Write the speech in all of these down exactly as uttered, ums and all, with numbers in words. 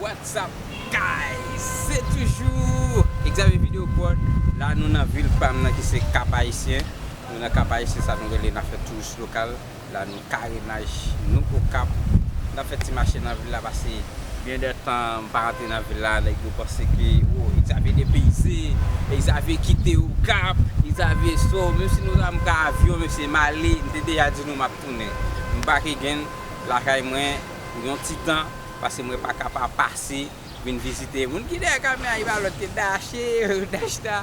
What's up, guys? Se toujou Xavier Video Prod. La nou nan vil pa m nan ki se Cap Haïtien. Nou nan Cap Haïtien, sa nou rele n ap fè touris lokal. La nou karenaj, nou Okap. N ap fè ti mache nan vil la pase byen de tan m pa rantre nan vil la, nèg yo panse ke, oh, Xavier depeyize, Xavier kite Okap, Xavier so, menm si nou ta m ka avyon, mesye, m ale, m te deja di nou m ap tounen. M back again lakay mwen pou yon ti tan, paske mwen pa ka pa pase vin vizite. Moun ki dèyè kamera, li pa lòt ke Dache, Dashta.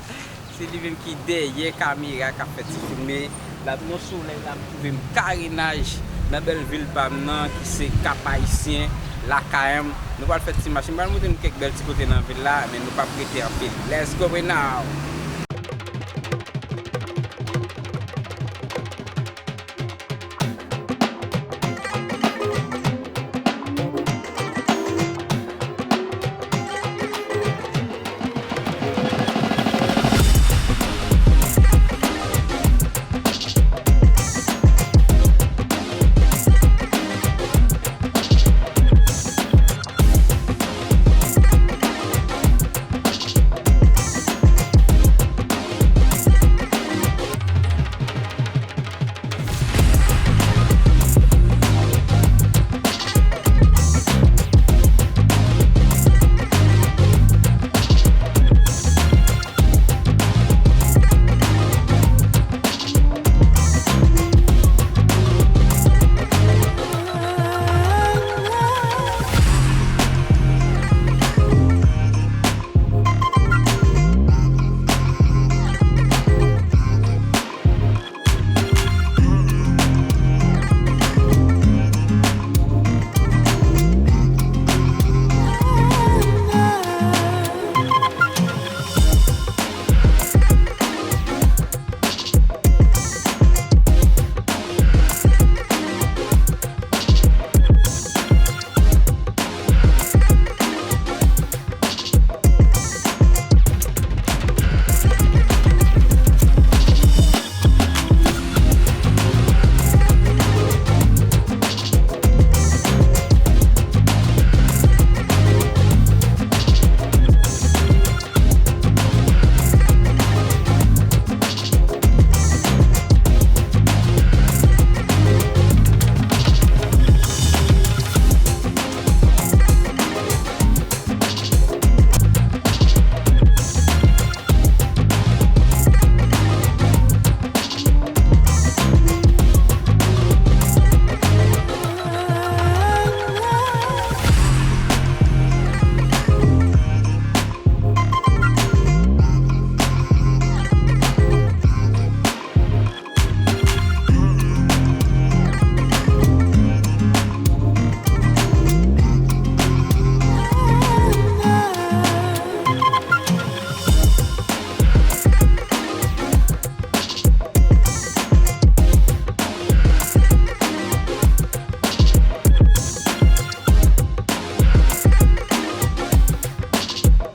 Se li menm ki dèyè kamera k ap fè ti filme. L ap nan solèy la, m twouve m karenaj nan bèl vil pa m nan, ki se Cap Haïtien, lakay m. Nou pral fè ti mache. M pral montre nou kèk bèl ti kote nan vil la, men nou p ap rete anpil. Let's go, Renaud!